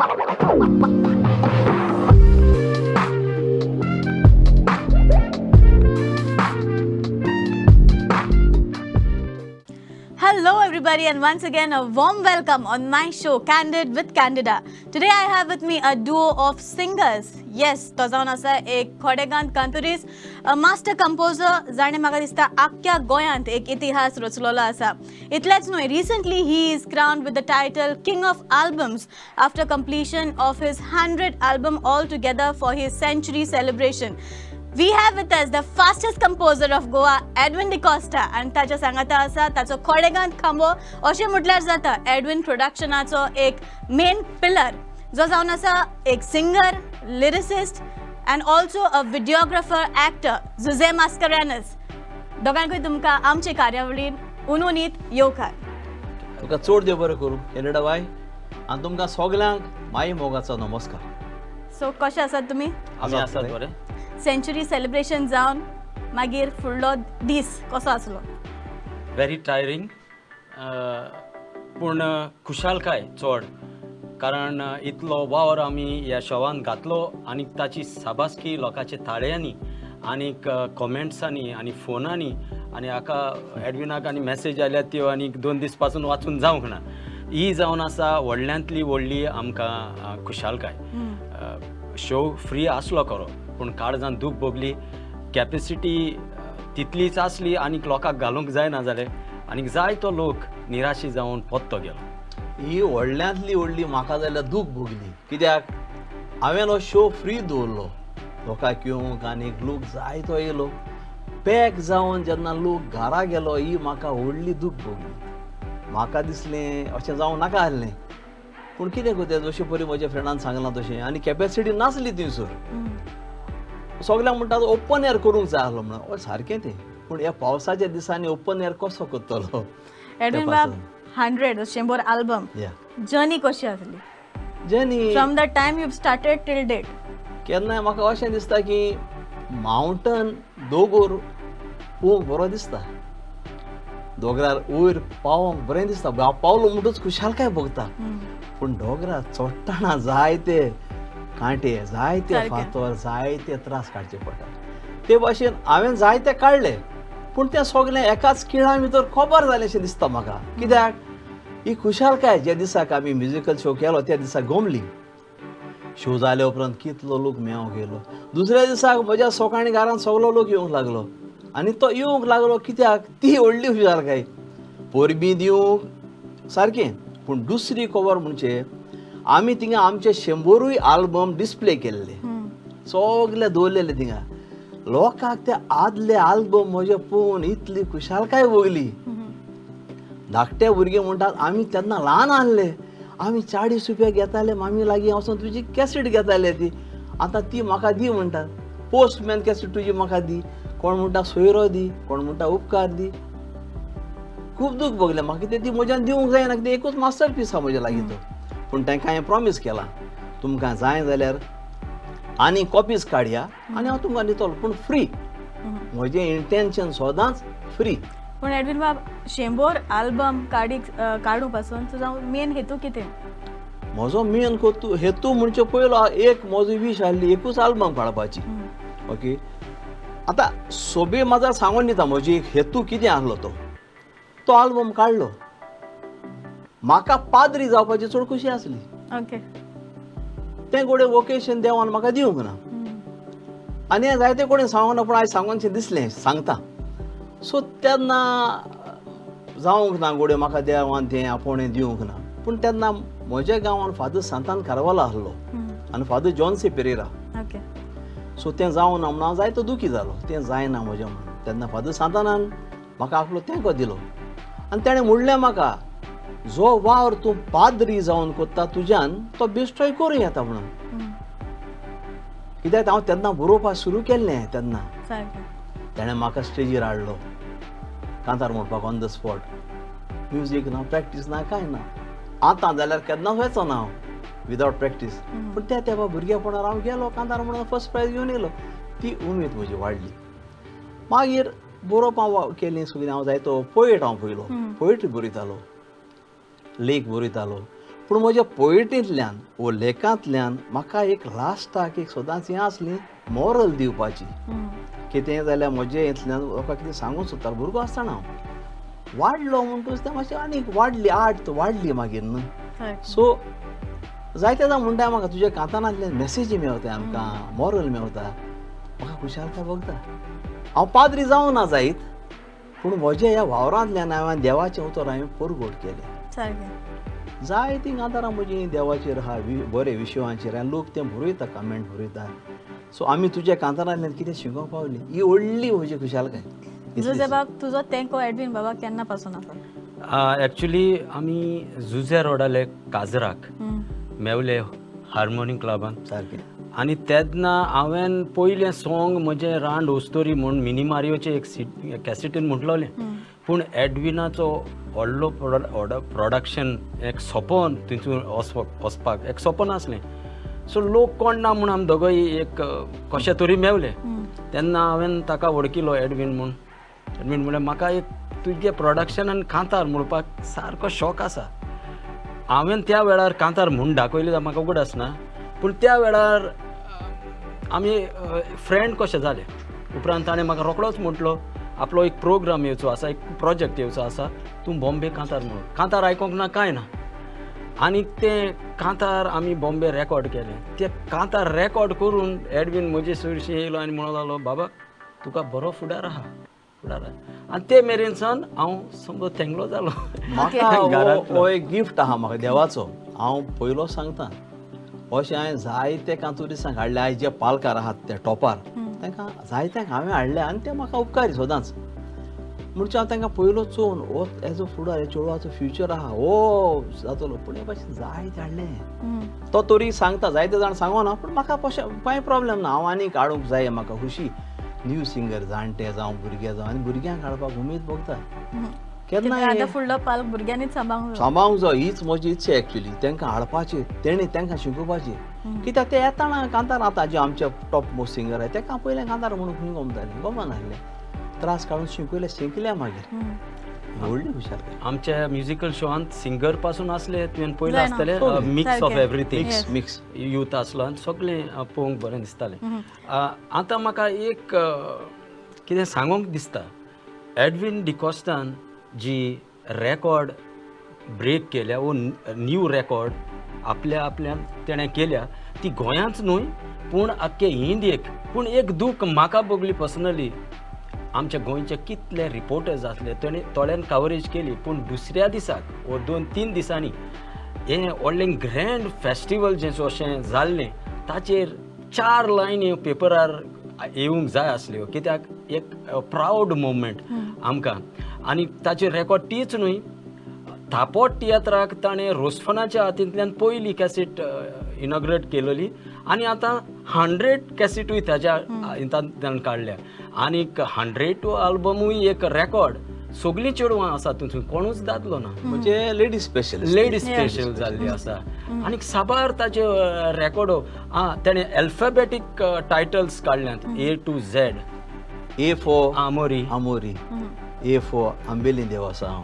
Hello everybody and once again a warm welcome on my show Candid with Candida. Today I have with me a duo of singers. Yes, तो जावन आसा एक खोडेगांत कांतुरीस, a master composer जाणे म्हाका दिसता आख्ख्या गोंयांत एक इतिहास रचलेलो आसा. इतलेंच न्हय, recently he is crowned with the title King of Albums after completion of his 100 album all together for his century celebration. We have with us the fastest composer of Goa, Edwin D'Costa, and ताच्या सांगाता आसा ताचो खोडेगांत खांबो अशें म्हटल्यार जाता Edwin प्रोडक्शनाचो एक main pillar जो जावन आसा एक singer, lyricist and also a videographer, actor Jose Mascarenhas. दोगांकूय तुमकां आमचे कार्यावळीन उनूनीत येवकार. तुका चड देव बरें करूं कॅनडा बाय आनी तुमकां सगल्यांक माई मोगाचो नमस्कार. सो कशें आसात तुमी? आमी आसात बरें. सेंचुरी सेलिब्रेशन जावन मागीर फुडलो दीस कसो आसलो? व्हेरी टायरींग पूण खुशालकाय चड, कारण इतलो वावर आमी ह्या शोवान घातलो आनी ताची साबासकी लोकांच्या ताळयांनी आनीक कॉमेंट्सांनी आनी फोनांनी आनी हाका एडविनाक आनी मॅसेज आयल्या त्यो आनी 2 दीस पासून वाचून जावंक ना. ही जावन आसा व्हडल्यांतली व्हडली आमकां खुशालकाय. शो फ्री आसलो खरो पूण काळजान दूख भोगली, कॅपेसिटी तितलीच आसली आनीक लोकांक घालूंक जायना जालें आनीक जाय तो लोक निराशी जावन पोत्तो गेलो. ही व्हडल्यांतली व्हडली म्हाका जाल्यार दूख भोगली, कित्याक हांवें हो शो फ्री दवरलो, लोकांक येवंक आनीक लोक जाय तो येयलो, पॅक जावन जेन्ना लोक घरा गेलो ही म्हाका व्हडली दूख भोगली. म्हाका दिसलें अशें जावं नाका आसलें, पूण कितें करता जशें परी म्हज्या फ्रेंडान सांगलां तशें आनी कॅपेसिटी नासली थंयसर. सगल्यांक म्हणटा ओपन एअर करूंक जाय आसलो म्हणून, हय सारकें तें, पूण ह्या पावसाच्या दिसांनी ओपन एअर कसो करतलो? एडविन बाब, 100 100 आल्बम जर्नी कशी आसली? Journey from the time you started till date. केन्नाय म्हाका अशें दिसता की मावंटन दोंगर पळोवंक बरो दिसता, दोंगरार वयर पावोंक बरें दिसता, पावलो म्हणटूच खुशालकाय भोगता, पूण दोंगरार चडटना जायते कांटे, जायते फातर, जायते त्रास काडचे पडटा. ते भाशेन हांवें जायते काडले, पूण तें सगळें एकाच खिणा भितर खबर जालें अशें दिसता म्हाका. कित्याक ही खुशालकाय ज्या दिसाक आमी म्युजिकल शो केलो त्या दिसा गोमली. शो जाले उपरांत कितलो लोक मेवंक येयलो, दुसऱ्या दिसाक म्हज्या सकाळीं घरांत सगलो लोक येवंक लागलो आनी तो येवंक लागलो कित्याक ती व्हडली खुशालकाय. परबीं दिवंक सारकें, पूण दुसरी खबर म्हणजे आमी थिंगा आमचे 100 आल्बम डिस्प्ले केल्ले, सगळे दवरलेले थिंगा. लोकांक ते आदले आल्बम म्हजे पळोवन इतली खुशालकाय भोगली. धाकटे भुरगे म्हणटात आमी तेन्ना ल्हान आसले, आमी 40 रुपया घेताले मामी लागीं वचून तुजी कॅसेट घेताले ती, आतां ती म्हाका दी म्हणटात, पोस्टमॅन कॅसेट तुजी म्हाका दी, कोण म्हणटा सोयरो दी, कोण म्हणटा उपकार दी. खूब दूख भोगलें म्हाका, कितें ती म्हज्यान दिवंक जायना, कितें एकूच मास्टर पीस आसा म्हज्या लागीं तो. पूण तांकां हांवें प्रॉमीस केलां तुमकां जाय जाल्यार आनी कॉपीज काडया आनी हांव तुमकां दितलो, पूण फ्री. म्हजें इंटेन्शन सदांच फ्री. पूण एडविन बाब, 100 आल्बम काडूं पासून तुजो मेन हेतू कितें? म्हजो मेन हेतू म्हणजे पयलो एक म्हजो वीश आसली एकूच आल्बम काडपाची. ओके, आतां सोबे म्हाजा सांगून दिता म्हजी एक हेतू कितें आसलो तो. तो आल्बम काडलो, म्हाका पाद्री जावपाची चड खुशी आसली. ओके, तें गोडे वोकेशन देवान म्हाका दिवंक ना आनी हें जायते कडेन सांगूंक ना, पूण आयज सांगूनशें दिसलें सांगता. सो तेन्ना जावंक ना गोडे म्हाका देवान तें आपोवणें दिवंक ना, पूण तेन्ना म्हज्या गांवान फादर सांतान कारवाला आसलो आनी फादर जॉन्सी पेरेरा. सो तें जावं ना म्हणून हांव जायतो दुखी जालो, तें जायना म्हजें म्हणून. तेन्ना फादर सांतानान म्हाका आपलो तेंको दिलो आनी तेणें म्हणलें म्हाका, जो वावर तूं पाद्री जावन कोत्ता तुज्यान तो बेश्टोय करूं येता म्हणून. कित्याक हांव तेन्ना बरोवपाक सुरू केल्लें तेन्ना. तेणें म्हाका स्टेजीर हाडलो कांतार म्हणपाक ऑन the spot, music ना, प्रॅक्टीस ना, कांय ना. आतां जाल्यार केन्नाच वचना हांव विदावट प्रॅक्टीस, पूण त्या तेंपा भुरगेपणार हांव गेलो कांतार म्हणून फर्स्ट प्रायज घेवन येयलो. ती उमेद म्हजी वाडली. मागीर बरोवपाक केलीं सगळीं. हांव जायतो पोएट, हांव पयलो पोएट्री बरयतालो, लेख बरयतालो, पूण म्हज्या पोयटींतल्यान वो लेखांतल्यान म्हाका एक लास्टाक एक सदांच हें आसली मॉरल दिवपाची. कितें जाल्यार म्हजे हेंतल्यान लोकांक कितें सांगूंक सोदतालो. भुरगो आसतना हांव वाडलो म्हणटूच तें मातशें आनीक वाडली आर्ट वाडली मागीर न्हू. सो जायते जाण म्हणटा म्हाका तुज्या कांतानांतल्यान मॅसेजी मेवता आमकां, मॉरल मेवता, म्हाका खुशालकाय भोगता. हांव पाद्री जावं ना जायत पूण म्हज्या ह्या वावरांतल्यान हांवें देवाचें उतर हांवें परगट केलें. जायतीं कांतारां म्हजीं देवाचेर आहा, बरे विशयांचेर, आनी लोक तें बरयता, कमेंट बरयता. सो आमी तुज्या कांतारांतल्यान कितें शिकोवंक पावली ही व्हडली म्हजी खुशालकाय. जुजे बाब, तुजो तेंको एडविन बाबा केन्ना पासून आसा? एक्चुली आमी जुजे रोडाले काजराक मेवले हार्मोनी क्लबान सारकें. आनी तेन्ना हांवें पयलें सोंग म्हजें रांड ओस्तोरी म्हूण मिनी मारियोचें एक कॅसेटीन म्हटलोलें. पूण एडविनाचो व्हडलो प्रोडक्शन एक सपन थंयसून वचपाक एक सपन आसलें. सो लोक कोण ना म्हूण आमी दोगूय एक कशें तरी मेवले. तेन्ना हांवें ताका वळखिलो एडविन म्हूण. एडविन म्हणल्यार म्हाका एक तुगे प्रोडक्शनान कांतार म्हणपाक सारको शॉक आसा. हांवें त्या वेळार कांतार म्हूण दाखयली जाल्यार म्हाका उगडास ना, पूण त्या वेळार आमी फ्रेंड कशे जाले. उपरांत ताणें म्हाका रोखडोच म्हटलो आपलो एक प्रोग्राम येवचो आसा, एक प्रोजेक्ट येवचो आसा, तूं बॉम्बे कांतार म्हणून. कांतार आयकोंक ना कांय ना. आनी तें कांतार आमी बॉम्बे रेकॉर्ड केलें. तें कांतार रेकॉर्ड करून एडविन म्हजे सरशी येयलो आनी म्हणूंक लागलो, बाबा तुका बरो फुडार आहा, फुडार आहा. आनी ते मेरेन सावन हांव समजो थेंगलो जालो. म्हाका हो एक गिफ्ट आहा म्हाका देवाचो. हांव पयलो सांगता अशें हांवें जायते कांतुरिसांक हाडले. आयज जे पालकार आहात ते टॉपार तांकां जायत्यांक हांवें हाडले आनी ते म्हाका उपकारी सदांच. म्हणजे हांव तांकां पयलो चोवन हो एजो फुडार हे चेडवाचो फ्युचर आहा हो जातलो. पूण हे भाशेन जायते हाडले. तो तरी सांगता, जायते जाण सांगना, पूण म्हाका कांय प्रॉब्लेम ना. हांव आनीक हाडूंक जाय म्हाका खुशी न्यू सिंगर जाणटे जावं भुरगे जावं, आनी भुरग्यांक हाडपाक उमेद भोगता. केन्ना फुडलो पालक भुरग्यांनीच सांबाळूंक जाय हीच म्हजी इत्सा एक्चुली. तांकां हाडपाची, तेणी तांकां शिकोवपाची. कित्याक ते येतना कांतार आतां जे आमचे टॉप मोस्ट सिंगर आहाय तांकां पयलें कांतार म्हणून खंय गमतालें, गमनासलें. त्रास काडून शिकयले, शिकले मागीर व्हडली हुशारकाय. आमच्या म्युजिकल शोआंत सिंगर पासून आसले, तुवें पयलें आसतलें mix of everything, mix youth आसलो आनी सगळें पळोवंक बरें दिसतालें. आतां म्हाका एक कितें सांगूंक दिसता, एडविन डिकॉस्टान जी रेकॉर्ड ब्रेक केल्या वो न्यू रेकॉर्ड आपल्या आपल्यान तेणें केल्या ती गोंयांत न्हय पूण आख्खे इंडियेक. पूण एक दूख म्हाका भोगली पर्सनली, आमच्या गोंयचे कितले रिपोर्टर्स आसले तेणें थोड्यान कवरेज केली, पूण दुसऱ्या दिसाक वो 2-3 दिसांनी हें व्हडलें ग्रँड फेस्टिवल जें अशें जाल्लें ताचेर 4 लायनी पेपरार येवंक जाय आसल्यो, कित्याक एक प्रावड मुवमेंट आमकां. आनी ताची रेकॉर्ड तीच न्हय, थापोट तियात्राक ताणें रोजफनाच्या हातींतल्यान पयली कॅसेट इनॉग्रेट केलेली आनी आतां 100 कॅसेटूय ताज्या हितांतल्यान काडल्या. आनीक 100 आल्बमूय एक रेकॉर्ड. सगळीं चेडवां आसा थंय, कोणूच दादलो ना, म्हणजे लेडीज स्पेशल, लेडीज स्पेशल जाल्ली आसा. आनीक साबार ताचे रेकॉर्डो तेणें अल्फाबेटीक टायटल्स काडल्यात, A to Z. A for Amori, Amori, A for Ambeli देवासांव,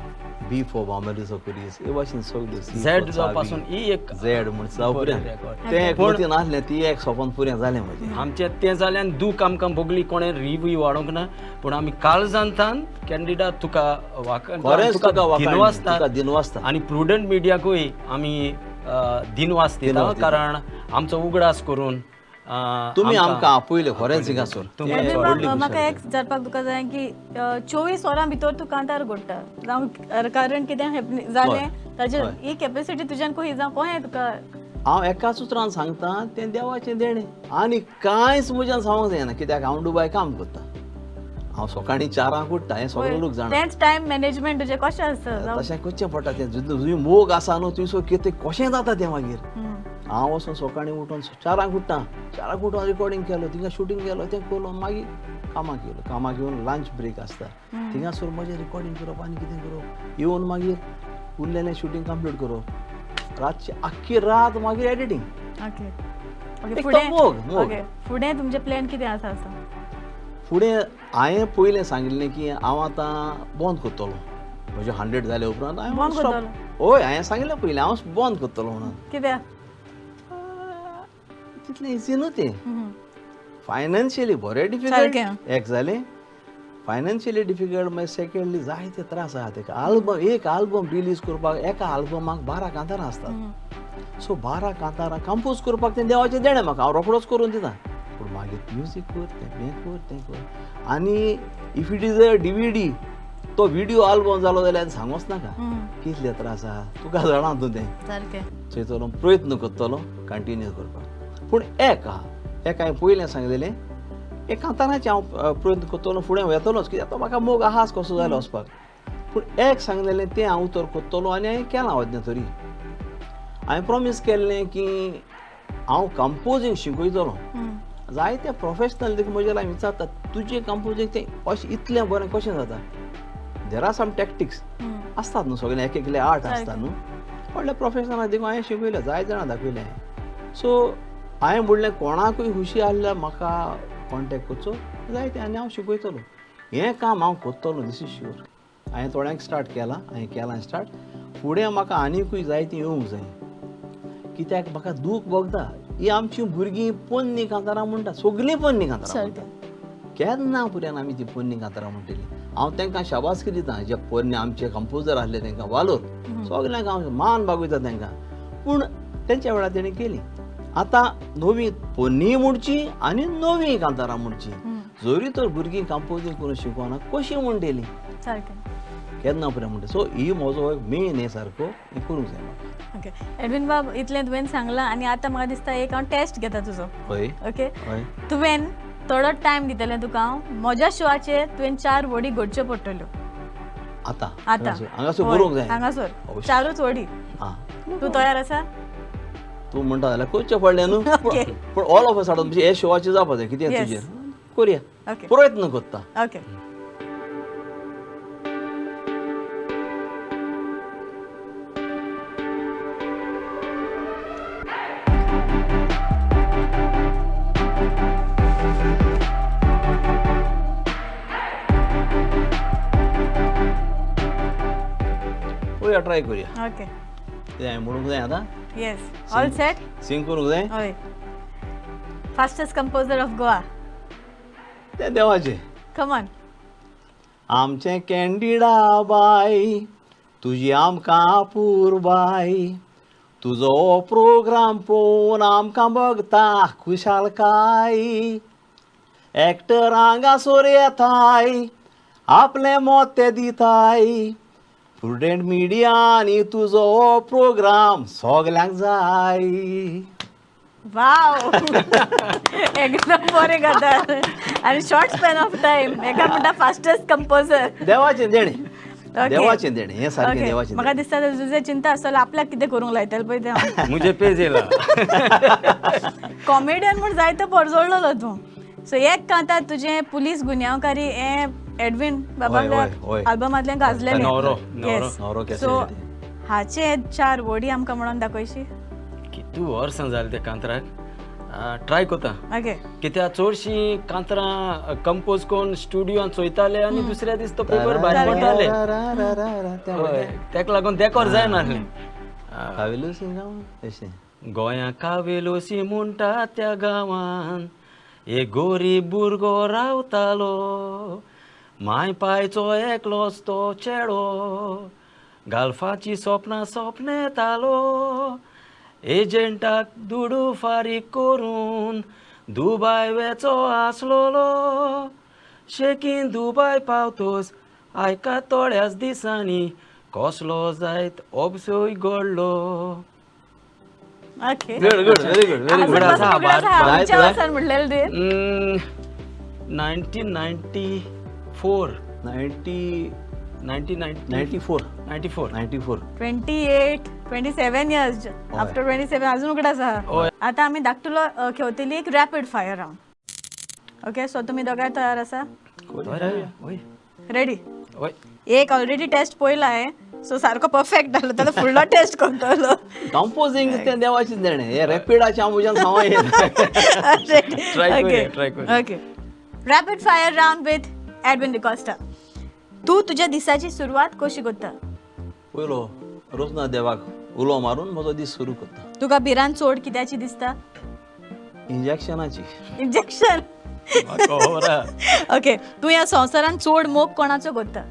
B for बांबोलीचो खुरीस, हे भाशेन सगळ्यो. झेड जावपासून ही एक झेड म्हण पुरें तें एक मतीन आसलें, ती एक सोंपोन पुरें जालें म्हजें. आमचें तें जालें आनी दूख आमकां भोगली, कोणें रिव्यू वाडोवंक ना, पूण आमी काळजांतान कॅन्डिडा तुका तुका दिनवासता आनी प्रुडंट मिडियाकूय आमी दिनवास दिता, कारण आमचो उगडास करून तुमी आमकां आपयले खरेंच हिंगासर. म्हाका एक विचारपाक तुका जाय की 24 वरां भितर तूं कांतार घडटा जावं, कारण कितें जालें ताजेर ही कॅपेसिटी तुज्यान खंय जावं कोहें तुका? हांव एकाच उतरान सांगता, तें देवाचें देणें आनी कांयच म्हज्यान सांगूंक जायना, कित्याक हांव दुबाय काम करता. हांव सकाळीं 4 उठ्ठा, हें सगळें लोक जाणा. तेंच टायम मॅनेजमेंट तुजें कशें आसता? तशें करचें पडटा. तें तुजी मोग आसा न्हू तुवें कितें कशें जाता तें मागीर. हांव वचून सकाळीं उठून 4 उठ्ठा, 4 उठून रिकॉर्डिंग केलो, थिंगा शुटींग केलो, तें केलो, मागीर कामाक येयलो. कामाक येवन लंच ब्रेक आसता, थिंगासर म्हजें रिकॉर्डिंग करप आनी कितें करप, येवन मागीर उरलेलें शुटींग कंप्लीट करप, रातची आख्खी रात मागीर एडिटींग. मोग मोग. फुडें तुमचें प्लॅन कितें आसा? फुडें हांवें पयलें सांगिल्लें की हांव आतां बंद करतलो, म्हजें 100 जाले उपरांत हांवें हय, हांवें सांगिल्लें पयलीं हांव बंद करतलो म्हणून. कित्याक? तितलें इजी न्हू तें, फायनान्शियली बरें डिफिकल्ट एक जालें, फायनान्शियली डिफिकल्ट, मागीर सेकेंडली जायते त्रास आहा तेका. आल्बम, एक आल्बम रिलीज करपाक एका आल्बमाक 12 कांतारां आसतात. सो 12 कांतारां कंपोज करपाक तें देवाचें देणें म्हाका, हांव रोखडोच करून दिता. पूण मागीर म्युजीक कर, तें हें कर, तें कर. आनी if it is a DVD, तो विडियो आल्बम जालो जाल्यार सांगोच नाका कितले त्रास आहा, तुका जाणा तूं तें. चोयतलो, प्रयत्न करतलो कंटिन्यू करपाक. पूण एक आहा, एक हांवें पयलें सांगलेलें, एक कांतारांचें हांव प्रयत्न करतलो, फुडें वेतलोच, कित्याक तो म्हाका मोग आहाच कसो जालो वचपाक. पूण एक सांगलेलें तें हांव उतर करतलो आनी हांवें केलां वचना तरी. हांवें प्रोमीस केल्लें की हांव कंपोजींग शिकयतलो. जायते प्रोफेशनल देखून म्हज्या लागीं विचारतात, तुजें कंपोजींग तें अशें इतलें बरें कशें जाता? There are some tactics आसतात न्हू, सगळें एक एकलें आर्ट आसता न्हू. व्हडले प्रोफेशनल देखून हांवें शिकयलें, जायते जाणां दाखयलें हांवें. सो हांवें म्हणलें कोणाकूय खुशी आसल्यार म्हाका कॉन्टेक्ट करचो जायते आनी हांव शिकयतलो. हें काम हांव करतलो, this is sure. हांवें थोड्यांक स्टार्ट केलां, हांवें केलां स्टार्ट. फुडें म्हाका आनीकूय जायतीं येवंक जाय, कित्याक म्हाका दूख भोगता. ही आमची भुरगीं पोन्नी कांतारां म्हणटा, सगळीं पोन्नी कांतारां म्हणटा. केन्ना पुऱ्यान आमी ती पोन्नी कांतारां म्हणटली. हांव तांकां शाबासकी दिता, जे पोन्ने आमचे कंपोजर आसले तांकां वालोर, सगल्यांक हांव मान बागयता तांकां. पूण तेंच्या वेळार तेणी केली. आतां नवी पोन्नी म्हणची आनी नवी कांतारां म्हणची. जरी तर भुरगीं कंपोजींग करून शिकोना, कशी म्हणटली केन्ना पुऱ्या म्हणटा. सो ही म्हजो एक मेन हे सारको हें करूंक जाय म्हाका. ओके एडविन बाब, इतलें तुवें सांगलां आनी आतां म्हाका दिसता एक हांव टेस्ट घेता तुजो. हय. ओके, तुवें थोडो टायम दितलें तुका हांव, म्हज्या शोआचेर तुवें 4 वडी घडच्यो पडटल्यो. आतां आतां हांगासर बरोवंक जाय, हांगासर 4 वडी. तूं तयार आसा? तूं म्हणटा जाल्यार करचें पडलें न्हू, पूण ऑल ऑफ अ सडन म्हणजे हे शोआचेर जावपा जाय कितें तुजेर. करुया, प्रयत्न करता. ओके, ट्राय करूया. ओके, तें म्हणूंक जाय आतां. येस, ऑल सेट. सिंग करूंक जाय. हय, फास्टेस्ट कंपोजर ऑफ गोवा तें देवाचें. Come on. आमचें कॅन्डिडा बाय, तुजी आमकां पुरबाय, तुजो प्रोग्राम पळोवन आमकां बगता खुशालकाय. एक्टर हांगासर येताय, आपलें मत ते दिताय, प्रुडंट मिडिया आनी तुजो प्रोग्राम सगल्यांक जाय. वाव, एकदम बरें गाता आनी शॉर्ट स्पॅन ऑफ टायम. एका म्हणटा फास्टेस्ट कंपोजर. देवाचें देणें, देवाचें देणें हें सारकें देवाचें. म्हाका दिसता तुजें चिंता आसतलो आपल्याक कितें करूंक लायतलें पळय तें. म्हजे पेज येयला. कॉमेडियन म्हूण जायतो परजळ्ळलो तूं. सो एक कांतार तुजें पुलीस गुन्यांवकारी हें एडविन बाबाल्या आल्बमांतल्यान गाजलेलें. सो हाचे 4 वडी आमकां म्हणून दाखयशी. कितू वर्सां जालीं त्या कांतराक ट्राय करता. ओके, कित्याक चडशीं कांतरां कंपोज करून स्टुडियोन चोयताले आनी दुसऱ्या दीस तो पेपर भायर पडटाले. तेका लागून देकोर जायनासलें. गोंया कावेलोसी म्हणटा त्या गांवान एक गोरीब भुरगो रावतालो, माय पायचो एकलोच तो चेडो, गाल्फाची सोपनां सोपनेतालो, एजंटाक दुडू फारीक करून दुबाय वेचो आसलोलो, शेकीन दुबाय पावतोच आयका थोड्याच दिसांनी कसलो जायत ओबसोय घडलो. Okay, good good, very good, very good. म्हणलें 1994 1994 94 94 28 27 years after 27 अजून उगड आसा. आतां आमी धाकटुलो खेळतली एक rapid fire round. Okay, so तुमी दोगांय तयार आसा? रेडी? एक ऑलरेडी टेस्ट पळयला हांवें, सो सारको परफेक्ट जालो, ताका फुडलो टेस्ट करतलो. कंपोजींग तें देवाचें देणें, हें रॅपिडाचें हांव म्हज्यान सांगूं येना. Okay, rapid fire round with Edwin D'Costa. तूं तुज्या दिसाची सुरवात कशी करता? पयलो रोजना देवाक उलो मारून म्हजो दीस सुरू करता. तुका भिरांत चड कित्याची दिसता? इंजेक्शनाची. इंजेक्शन. ओके, तूं ह्या संवसारांत चड मोग कोणाचो करता?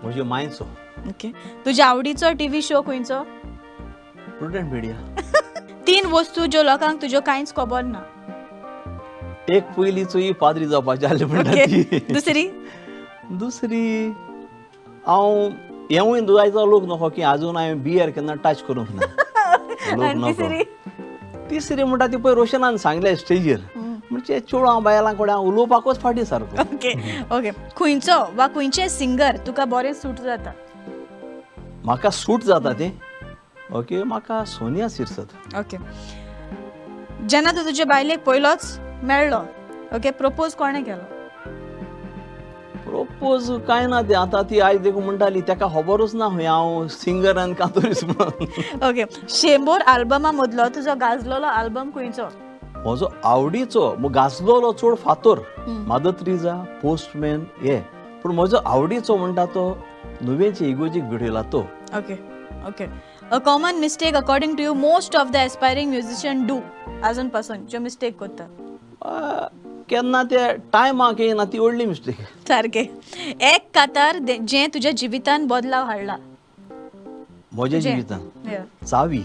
म्हज्या मांयचो. ओके, तुज्या आवडीचो टीव्ही शो खंयचो? Prudent media. तीन वस्तू ज्यो लोकांक तुज्यो कांयच खबर ना. एक पयली चोई पाद्री जावपाची आसली म्हणटा ती. दुसरी? दुसरी हांव हेंवूय दुजायचो लोक नको की आजून हांवें बियर केन्ना टच करूंक ना. लोक नको. तिसरी म्हणटा ती पळय रोशनान सांगलें स्टेजीर, म्हणजे चेडवां बायलां कडेन हांव उलोवपाकूच फाटीं सारको. ओके ओके, खंयचो वा खंयचें सिंगर तुका बरें सूट जाता? म्हाका सूट जाता तें ओके, म्हाका सोनिया सिरसत. ओके, जेन्ना तूं तुजे बायलेक पयलोच मेळ्ळो, ओके, प्रपोज कोणें केलो? प्रपोज कांय ना तें आतां ती आयज देखून म्हणटाली तेका खबरूच ना खंय हांव सिंगर आनी कांतोरीस म्हणून. ओके, शेंबोर आल्बमा मदलो तुजो गाजलेलो आल्बम खंयचो? म्हजो आवडीचो गाजलेलो चड फातोर, मादर तेरेझा, पोस्टमॅन हे, पूण म्हजो आवडीचो म्हणटा तो नुवेंचे इगोजीक भेटयला तो. Okay okay, a common mistake according to you most of the aspiring musician do आजून पासून ज्यो मिस्टेक करता? केन्ना ते टायमाक येयना ती व्हडली मिस्टेक. सारकें. एक कातार जें तुज्या जिवितान बदलाव हाडला? म्हज्या जिवितान चावी.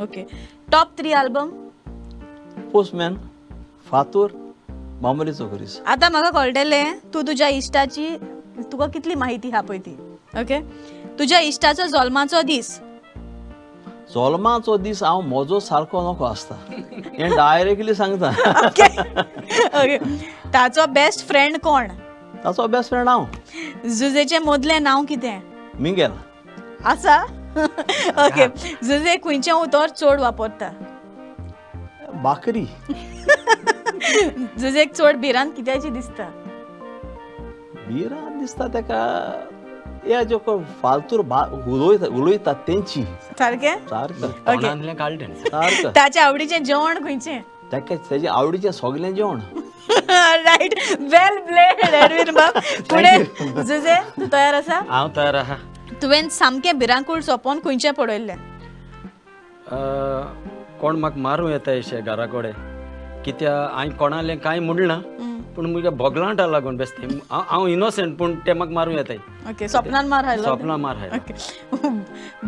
Okay, top 3 album? पोस्टमॅन, फातोर, बांबोलीचो खुरीस. आतां म्हाका कळटलें तूं तुज्या इश्टाची तुका कितली माहिती आहा पळय ती. ओके, तुज्या इश्टाचो जल्माचो दीस? जल्माचो दीस हांव म्हजो सारको नको आसता हें डायरेक्टली सांगता. ओके ओके, ताचो बेस्ट फ्रेंड कोण? ताचो बेस्ट फ्रेंड हांव. जुजेचें मदलें नांव कितें? मिंगेल. आसा. ओके, जुजे खंयचें उतर चड वापरता? बाकरी. जुजेक चड भिरांत कित्याची दिसता? भिरांत दिसता तेका हे ज्यो फालतूर उलयतात तेंची. सारकें? सारकें. ओके, ताच्या आवडीचें जेवण खंयचें? ताका तेजे आवडीचें सगळें जेवण. रायट, वेल प्लेड एडविन बाब. फुडें जुजे तूं तयार आसा? हांव तयार आसा. तुवें सामकें भिरांकूळ सोंपोन खंयचें पळयल्लें? कोण म्हाका मारूं येता अशें घरा कडेन, कित्याक हांवें कोणालें कांय म्हणना, पूण म्हज्या बोगलांटा लागून बेस्तें हांव इनोसंट, पूण ते म्हाका मारूं येताय. ओके, स्वप्नान मार खायलो? स्वप्नान मार खायलो. Okay,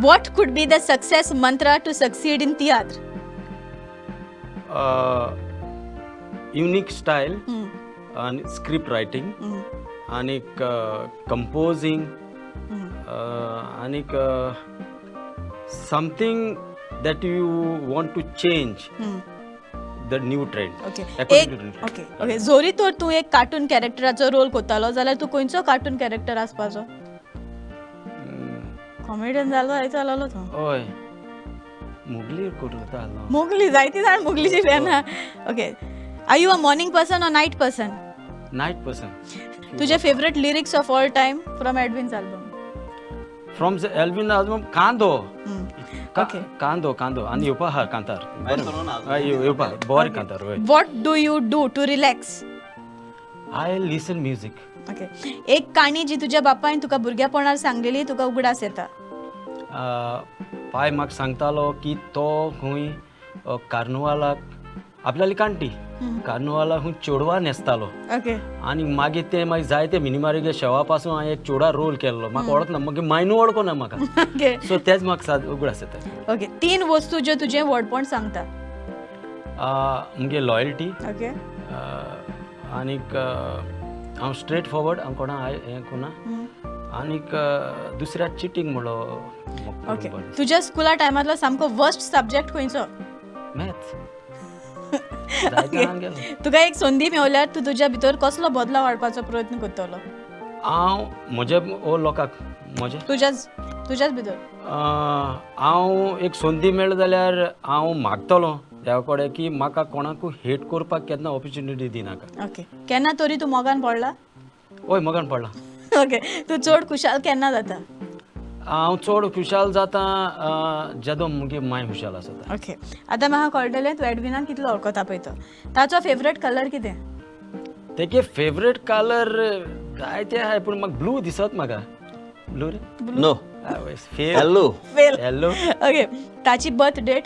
what could be the success mantra to succeed in tiatr? Unique style आनी स्क्रिप्ट रायटींग आनीक कंपोजींग आनीक something that you want to change the new trend. Okay okay okay, जोरी तर तूं एक कार्टून कॅरेक्टराचो रोल करतालो जाल्यार तूं खंयचो कार्टून कॅरेक्टर आसपाचो? कॉमेडियन जालो जायत जालो तूं. हय, मुगली करतालो. मुगली जायती जाण मुगलीची fan. Okay, are you a morning person or night person? Night person. तुझे favourite lyrics of all time from Edwin's album? From Elvin album कांदो. कांदो कांदो आनी येवपा आहा कांतार येवपा बरें कांतार. What do you do to relax? I listen music. Okay, एक काणी जी तुज्या बापायन तुका भुरग्यापणार सांगलेली तुका उगडास येता? पाय म्हाका सांगतालो की तो खंय कार्नुवालाक आपल्याली कांटी कार्नुवालाक खंय चेडवा न्हेसतालो. आनी मागीर तें मागीर जायते मिनिमारीगे शेवा पासून हांवें एक चेडा रोल केल्लो, म्हाका वळखना, मागीर मायनू वळखना म्हाका, सो तेच म्हाका उगडास येता. ओके, तीन वस्तू ज्यो तुजें व्हडपण सांगता? मुगे लॉयल्टी, आनीक हांव स्ट्रेट फॉरवर्ड, हांव कोणा हें कोणा, आनीक दुसऱ्या चिटींग म्हणलो. ओके, तुज्या स्कुला टायमांतलो सामको वर्स्ट सब्जेक्ट खंयचो? मॅथ्स. तुका एक संदी मेवल्यार तूं तुज्या भितर कसलो बदलाव हाडपाचो प्रयत्न करतलो? हांव म्हज्या ओ लोकांक म्हज्या तुज्याच भितर हांव एक संदी मेळ्ळी जाल्यार हांव मागतलो देवा कडेन की म्हाका कोणाकूय हेट करपाक केन्ना ऑपॉर्च्युनिटी दिनाका. ओके, केन्ना तरी तूं मोगान पडला? हय, मोगान पडला. ओके, तूं चड खुशाल केन्ना जाता? हांव चड खुशाल जाता जेदो मुगे माय खुशाल आसता. ओके, आतां म्हाका कळटलें तूं एडविनाक कितलो वळखता पळय तो. ताचो फेवरेट कलर कितें? तेगे फेवरेट कलर जायते आहाय, पूण म्हाका ब्लू दिसत म्हाका. Blu ray? No. Hello fail. Hello. Okay, ताची बर्थ डेट?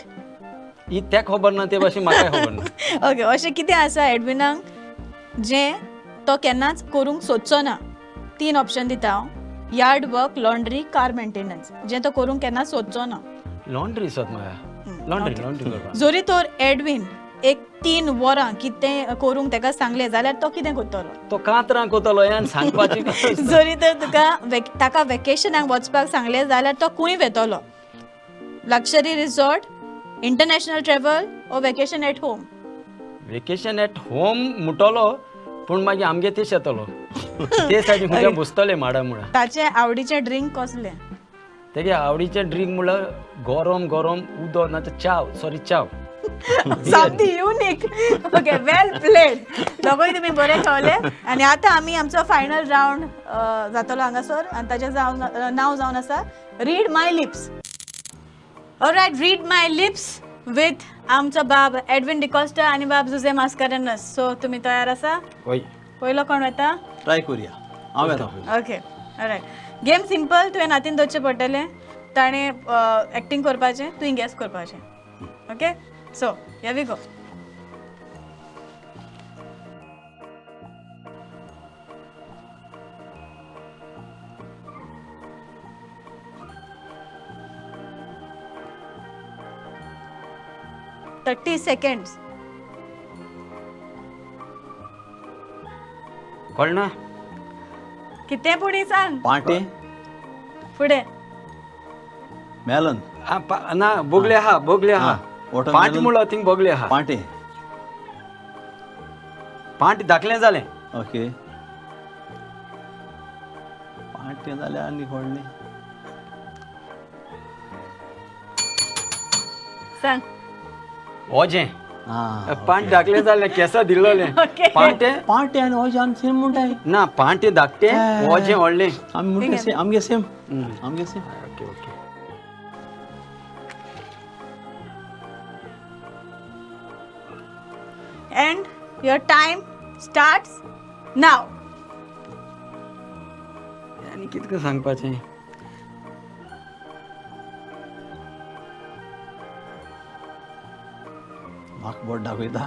ही त्या खबर ना, ते भाशेन म्हाकाय खबर ना. ओके, अशें कितें आसा एडविनाक जें तो केन्नाच करूंक सोदचो ना? 3 ऑप्शन दिता हांव. Yard work, laundry, car maintenance. जें तो करूंक केन्नाच सोदचो ना. लॉन्ड्री सोद म्हाका. लॉन्ड्री लॉन्ड्री करपाक. जरी तर एडविन एक 3 वरां कितें करूंक ताका सांगलें जाल्यार तो कितें करतलो? तो कांतरां कोतलो आनी सांगपाची. जरी तर तुका ताका वेकेशनाक वचपाक सांगलें जाल्यार तो खंय वेतलो? Luxury resort, international travel or vacation at home? Vacation at home म्हणटलो, पूण मागीर आमगे तेश येतलो, ते सायडीन खंयच्या बसतले माडा मुळा. ताचें आवडीचें ड्रिंक कसलें? तेगे आवडीचें ड्रिंक म्हणल्यार गरम गरम उदक, ना तर च्याव, sorry च्याव. Something unique. Okay, well played. दोगूय तुमी बरें खेळले आनी आतां आमी आमचो फायनल रावंड जातलो हांगासर आनी ताचें नांव जावन आसा read my lips. Alright, read my lips with आमचो बाब एडविन डिकॉस्टा आनी बाब जुझे मास्कारेन्हस. सो तुमी तयार आसा? हय. पयलो कोण वता? ट्राय करुया, हांव येता. Okay, all right. गेम सिंपल, तुवें नातीन दवरचें पडटलें, ताणें एक्टींग करपाचें, तुवें गॅस करपाचें. Okay, so here we go. 30 seconds. कळना कितें फुडें सांग. पांटे फुडें मेलन ना, बोगले आहा, बोगले आहा. पांट म्हणलो थिंग बोगले आहा. पांटे पांट धाकलें जालें. ओके, पांटे जालें आनी व्हडलें सांग. ओजें पांट धाकलें जालें, केंसा दिल्लोलें. पांटे पांटे आनी ओजें आमी सेम म्हणटाय ना, पांटे धाकटें, ओजें व्हडलें. आमी म्हणटा सेम, आमगे सेम, आमगे same. Okay okay. And your time starts now. आनी कितकें सांगपाचें? म्हाका बोट दाखयता.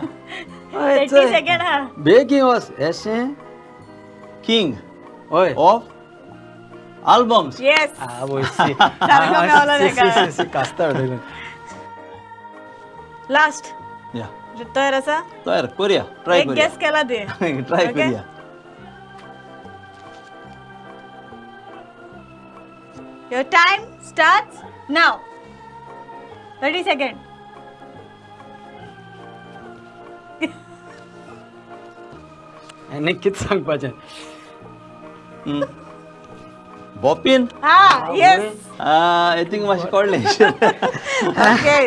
30 सेकंड हा. बेगीन वच. एशें किंग हय ऑफ आल्बम्स. येस. आवय, कास्तार उडयलें. लास्ट या तयार आसा? तयार करुया, ट्राय एक करुया. गॅस केला ते. ट्राय करुया. Your time starts now. 30 second. आनी कितें सांगपाचें? बोपीन. हा, येस. I think मातशें कळ्ळें. ओके,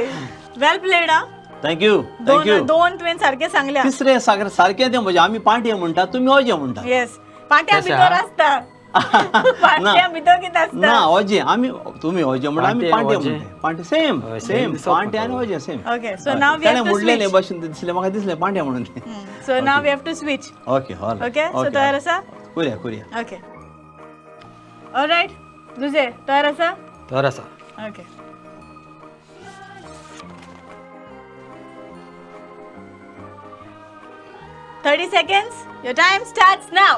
वेल प्लेड. हा, thank you, thank you. दोन तुवें सारकें सांगल्या. तिसरें सारकें तें म्हणजे आमी पांटे म्हणटा, तुमी ओजें म्हणटा. येस, पांट्या भितर आसता. पांट्या भितर कितें आसता? ना, ओजें आमी, तुमी ओजें म्हणटा, आमी पांटे म्हणटा. पांटे सेम सेम, पांटे आनी ओजें same. Okay, so now we have to switch. म्हणलें न्ही भाशेन दिसलें म्हाका, दिसलें पांटे म्हणून. So now we have to switch. Okay, all. Okay, so तयार आसा? करुया करुया. Okay, all right. जुझे तयार आसा? तयार आसा. Okay, 30 seconds. Your time starts now.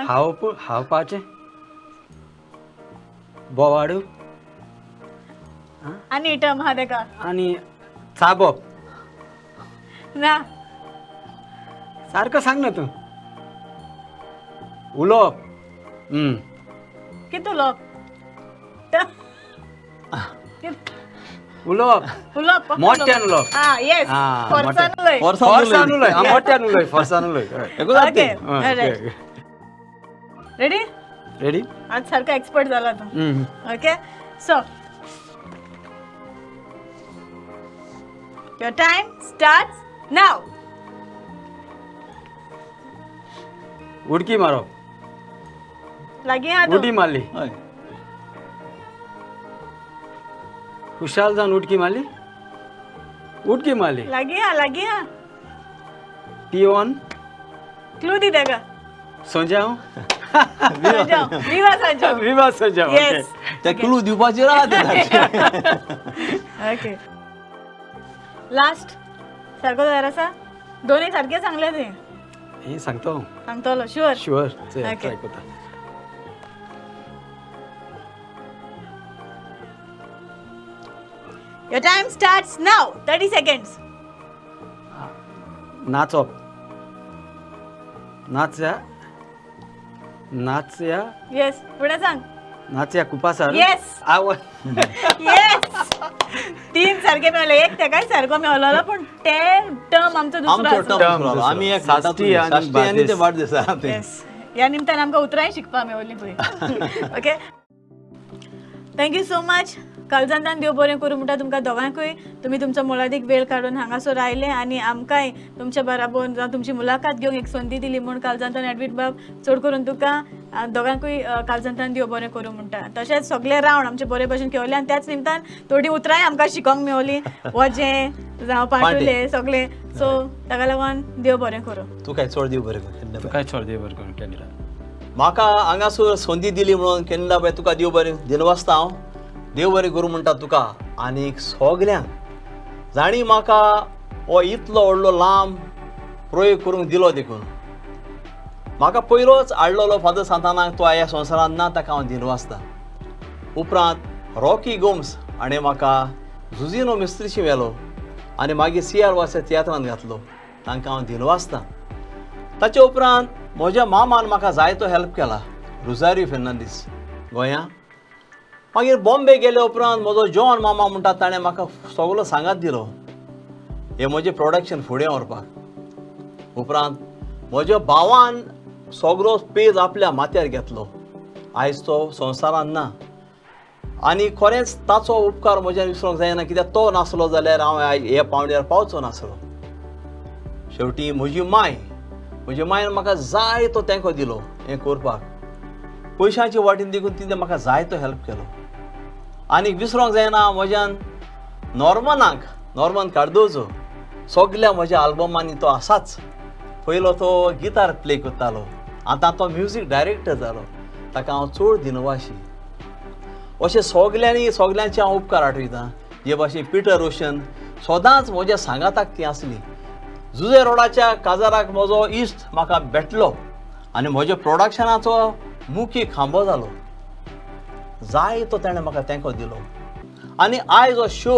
हांव हावपाचें बोवाडू आनी टर्म आहा तेका. आनी चाबप ना, सारको सांग ना तूं. उलोवप. कितें उलोवप? उलोवप उलोवप मोठ्यान उलोवप. हा, येस, फोर्सान उलय. फोर्सान उलय, मोठ्यान उलय, फोर्सान उलय. Okay, alright. Ready? Ready. आज सारको एक्सपर्ट जाला तूं. Okay, so your time starts now. उडकी मारप. लागीं आहा तूं. उडी मारली. हय. खुशाल जावन उडकी मारली, उडकी मारली. लागीं आहा, लागीं आहा. पिवन. क्लू दी तेका. सोंजाव विवा सांजो विवा सोंजाव. येस. ते क्लू दिवपाचे राहते. ओके लास्ट सारको तयार आसा? दोनूय सारके सांगले ते. हे सांगतो सांगतलो शुअर? शुअर. ट्राय करता. Your time starts now. 30 seconds. नाचप नाचया नाचया. येस फुडें सांग. नाचया कुपासार. येस. येस तीन सारके मेळले. एक तेकाय सारको मेळलो पूण ते टर्म आमचो दुसरो. आमी एक साश्टी आनी ते वाडदिसा. येस ह्या निमतान आमकां उतरांय शिकपाक मेवली पळय. Okay thank you so much. काळजांतान देव बरें करूं म्हणटा तुमकां दोगांकूय. तुमी तुमचो मोलादीक वेळ काडून हांगासर आयले आनी आमकांय तुमच्या बराबर जावं तुमची मुलाखत घेवंक एक संदी दिली म्हूण काळजांतान एडवीन बाब चड करून तुका दोगांकूय काळजांतान देव बरें करूं म्हणटा. तशेंच सगळे रावंड आमचे बरे भशेन खेळले आनी त्याच निमतान थोडीं उतरांय आमकां शिकोंक मेवली, वजें जावं पाटुले सगळे. सो ताका लागून देव बरें करूं. तुकाय चड देव बरें करूं. तुकाय चड देव बरें करूं कॅनडा. म्हाका हांगासर संदी दिली म्हणून कॅनडा बाय तुका देव बरें दिनवासता हांव. देव बरें करूं म्हणटा तुका आनीक सगल्यांक जाणी म्हाका हो इतलो व्हडलो लांब प्रयोग करूंक दिलो देखून. म्हाका पयलोच हाडलेलो फादर सांतानाक तो ह्या संवसारांत ना ताका हांव दिनवासता. उपरांत रॉकी गोम्स हाणें म्हाका जुजिनो मिस्त्रीशी व्हेलो आनी मागीर सी आर वास तियात्रांत घातलो, तांकां हांव दिनवासता. ताचे उपरांत म्हज्या मामान म्हाका जायतो हेल्प केला, रुजारियो फेर्नांदीस गोंया. मागीर बॉम्बे गेले उपरांत म्हजो जॉन मामा म्हणटा ताणें म्हाका सगलो सांगात दिलो हें म्हजें प्रोडक्शन फुडें व्हरपाक. उपरांत म्हज्या भावान सगलो पेज आपल्या माथ्यार घेतलो, आयज तो संवसारांत ना आनी खरेंच ताचो उपकार म्हज्यान विसरूंक जायना, कित्याक तो नासलो जाल्यार हांव ह्या पावंड्यार पावचो नासलो. शेवटी म्हजी माय, म्हज्या मायन म्हाका जाय तो तेंको दिलो हें करपाक, पयशांची वाटेन देखून तिणें म्हाका जाय तो हेल्प केलो. आनी विसरोंक जायना म्हज्यान नॉर्मनाक, नॉर्मन कार्दोजो सगल्या म्हज्या आल्बमांनी तो आसाच. पयलो तो गिटार प्ले करतालो, आतां तो म्युजीक डायरेक्टर जालो, ताका हांव चड दिनवाशी. अशें सगल्यांनी सगल्यांचे हांव उपकार आठयतां. जे भाशेन पिटर रोशन सदांच म्हज्या सांगाताक ती आसली. जुजे रोडाच्या काजाराक म्हजो इश्ट म्हाका भेटलो आनी म्हज्या प्रोडक्शनाचो मुखी खांबो जालो, जाय तो ताणें म्हाका तेंको दिलो. आनी आयज हो शो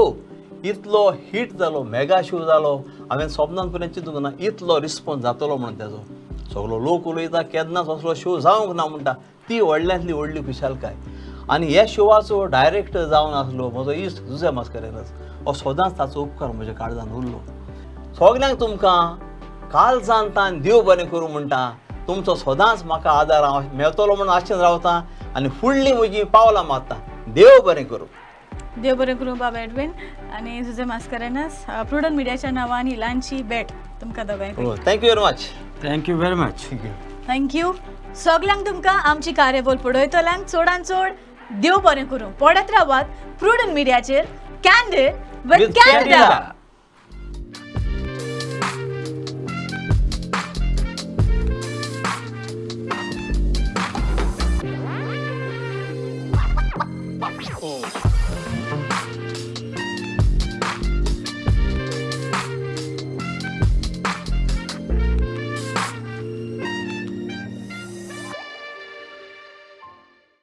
इतलो हिट जालो, मेगा शो जालो, हांवें सपनान पर्यंत चिंतूंक ना इतलो रिस्पोन्स जातलो म्हणून तेजो. सगलो लोक उलयता केन्नाच असलो शो जावंक ना म्हणटा, ती व्हडल्यांतली व्हडली खुशालकाय. आनी ह्या शोवाचो डायरेक्टर जावन आसलो म्हजो इश्ट जुजे मास्करेनस, हो सदांच ताचो उपकार म्हज्या काळजान उरलो. सगल्यांक तुमकां काळजान तान देव बरें करूं म्हणटा. तुमचो सदांच म्हाका आदार हांव मेळटलो म्हणून आशेन रावता आनी फुडली म्हजी पावलां मारता. देव बरें करूं. देव बरें करूं बाबा एडवीन आनी जुजे मास्करेनस. प्रुडंट मिडियाच्या नांवान ही ल्हानशी भेट तुमकां दोगांयकूय. Thank you very much. Thank you very much. Thank you सगल्यांक. तुमकां आमची कार्यावळ पळयतल्यांक चडान चड देव बरें करूं. पळयत रावात प्रुडंट मिडियाचेर कॅन्डीड विथ कॅनडा.